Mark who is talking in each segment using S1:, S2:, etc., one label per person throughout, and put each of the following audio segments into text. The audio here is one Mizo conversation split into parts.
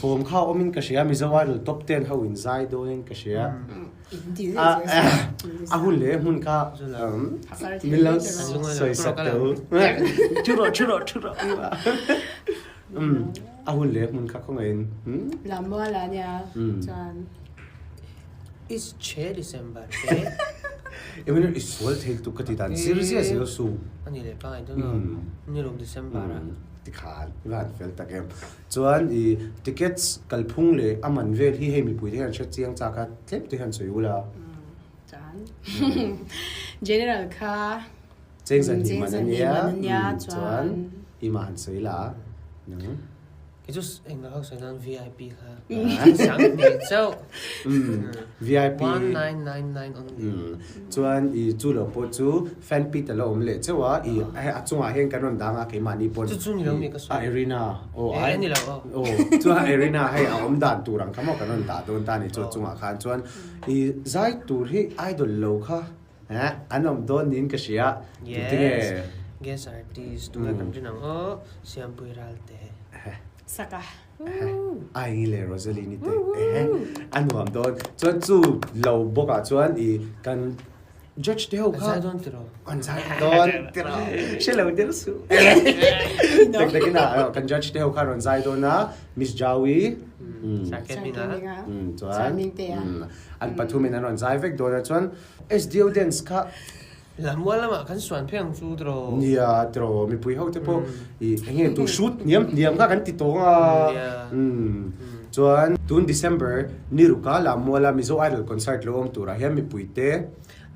S1: Thawm kha awmin ka hria, Mizo Idol top ten ho in zai dawnin ka hria. A hun leh hmun kha min lo sawi sak teh u. Thu rawh, thu rawh, thu rawh. A hun leh hmun kha khawngaihin.
S2: Lammual a nia chuan.
S3: Is che December te.
S1: Emmanuel i sual thei tuk ka ti dan zir zia zel su.
S3: Ani leh pangai dawn lo. Nilawm December a.
S1: Tikhan i van fel tak em. Chuan i tickets kalphung leh a man vel hi hei mipui te hian hre chiang chak a tlem te hian sawi ula.
S2: Chuan General kha
S1: Cheng zan hnih man a nia chuan i mah han sawi la nang.
S3: Kei chu englo ho sawi nan VIP kha sang hnih chauh.
S1: VIP
S3: 1999 only.
S1: Chuan i chu lo pawh chu fan pit a la awm leh chauh a i a chungah hian kan rawn dang a keimahni pawn
S3: Chu chu ni lo mi ka sawi.
S1: A arena aw
S3: Eh ni lo aw.
S1: Aw chuan arena hei a awm dan tur ang kha maw kan rawn dah dawn ta a ni chu a chungah khan chuan i zai tur hi idol lo kha Eh, an awm dawn niin ka hria. Tute nge?
S3: Yes, guest artist tunge kan rin ang aw, Siampui Ralte.
S2: Saka.
S1: Aingi leh Rosaline te. Ehe, a nuam dawn. Chuan chu lo bawkah chuan i kan judge te ho kha.
S3: An zai dawn tiraw?
S1: An zai dawn tiraw? Hre lo deuh suh. Tak takin a kan judge te ho kha rawn zai dawn a, Miss Jaui.
S3: Saket Minga.
S1: Chuan an pathumin an rawn zai vek dawn a chuan SDO dance kha
S3: Lammual lamah kan suan phei ang chu tiraw?
S1: Nia tiraw mipui ho te pawh i eng nge tu shoot hniam hniam kha kan ti tawng a.
S3: Nia.
S1: Chuan tun December ni ruka Lammuala Mizo Idol concert lo awm turah hian mipui te.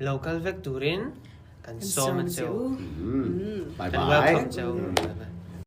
S3: Lo kal vek turin kan sawm a cheu.
S1: Bye
S3: Kan
S1: bye.
S3: welcome cheu. Bye bye.